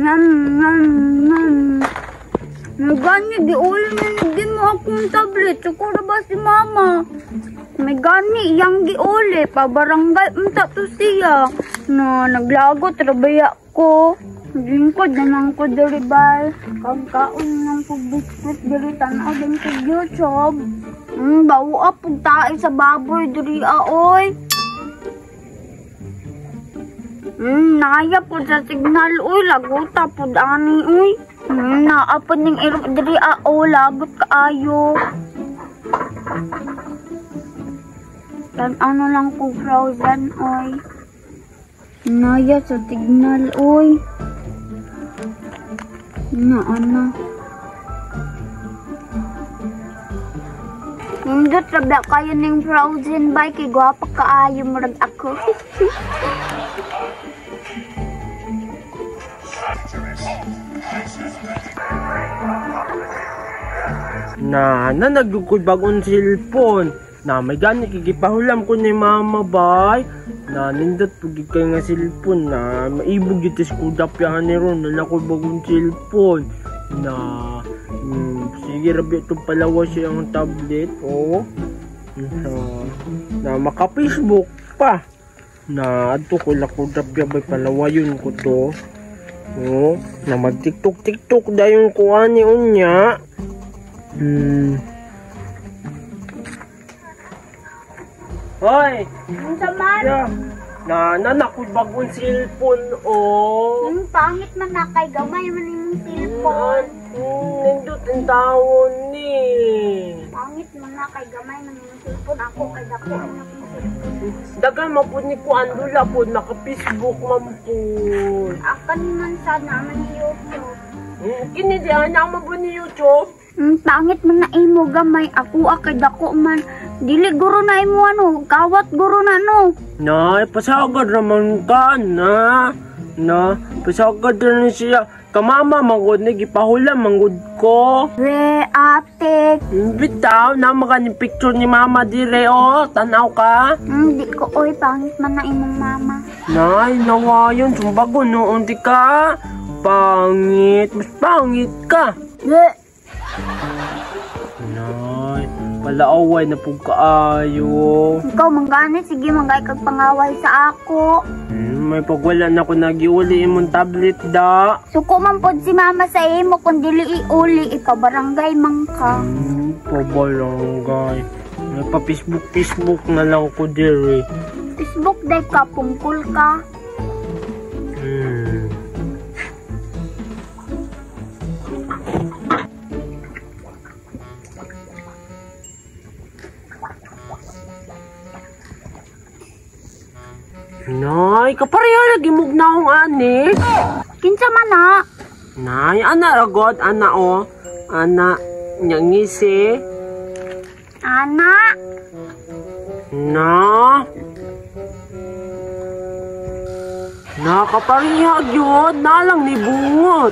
Nam, nam, nam. May gani, giuli na nagin mo akong tablet. Sukura ba si mama? May gani, iyang giuli. Pabarangay, unta to siya. Na, naglagot, rabaya ko. Lingkod na lang ko diri bay. Kagkaon ng ko biscuit diri, tanaw din ko YouTube. Bawa pug tae sa baboy diri aoy. Naya po sa signal uy, laguta pud ani uy. Naa pod ning irok diri ao, lagot kaayo. Tan ano lang ko frozen oy. Naya sa signal oy. Na ano. Nindot ra kayo ning frozen bay kay gwapa kaayo murag ako. Na, na nagdugkod bagong cellphone. Na may gani kigipahulam ko ni mama bay. Na nindot pud kay nga cellphone na maibog gyud sa kudap yan ni ron na ko bagong cellphone. Na sige rabi itong palawas siyang tablet oh. Na, na maka Facebook pa. Na adto ko la kudap ya bay palawayon ko to. Oh, na mag TikTok TikTok dayon ko ani unya. Hoy! Unsa man? Yeah. Na nakoy bagong cellphone oh. Pangit man na kay gamay man imong cellphone. Nindot ang taon ni. Pangit man na kay gamay man imong cellphone, ako kay dako man akong cellphone. Dagan man pud ni kuan dula pud naka Facebook man pud. Akan man sad na man ni YouTube. Kini di ana man pud ni YouTube. Pangit man na imo gamay, ako kay dako man. Dili guro na imo ano, kawat guro na no. Nay, pasagad raman ka na. Na, pasagad na siya. Kamama mangod ni gipahula mangod ko. We ate. Bitaw na makaning picture ni mama dire oh, tanaw ka. Di ko oy, pangit man na imong mama. Nay, nawayon sumbago noon di ka. Pangit, mas pangit ka. We. Nay, palaaway na pug kaayo. Ikaw manggani, sige manggay kag pangaway sa ako. May pagwala na ko nagiuli imong tablet da. Suko man pod si mama sa imo kung dili iuli, ikaw barangay man ka. Pa barangay. May pa Facebook Facebook na lang ko diri. Facebook day ka pungkol ka. Nay, kapareha lagi mong naong ani. Kinsa man na? Nay, ana ragod, ana o. Ana, nyangisi. Ana. Na. Na, kapareha gyud, na lang ni bungot.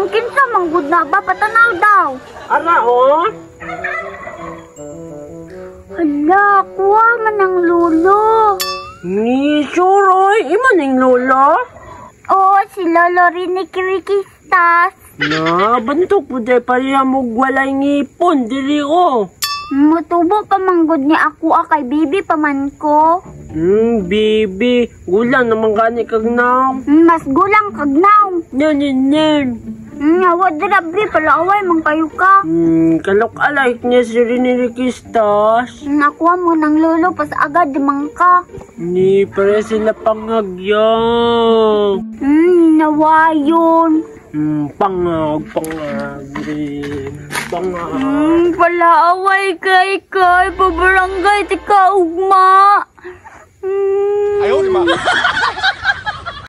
Kinsa man gud na ba, patanaw daw. Ara o. Hala, kuha man ang lolo. Ni sure oy, ima ning lolo? Oo, si Lolo Ricky Rikistas. Na, bantok po day pareha mo walay ngipon diri o. Mutubo pa manggod ni ako kay bibi pa man ko. Bibi, gulang naman gani kag naong. Mas gulang kag naong. Nyan, nyan, nyan. Awa dira bre, palaaway man kayo ka. Kalok-alike niya si Rene Rikistas. Nakuha mo ng lolo, pas agad man ka. Ni, pare sila pangagyang. Nawayon. Pangag, pangag, pangag. Palaaway kay kay, pabarangay, tika ugma. Ayaw, di ba?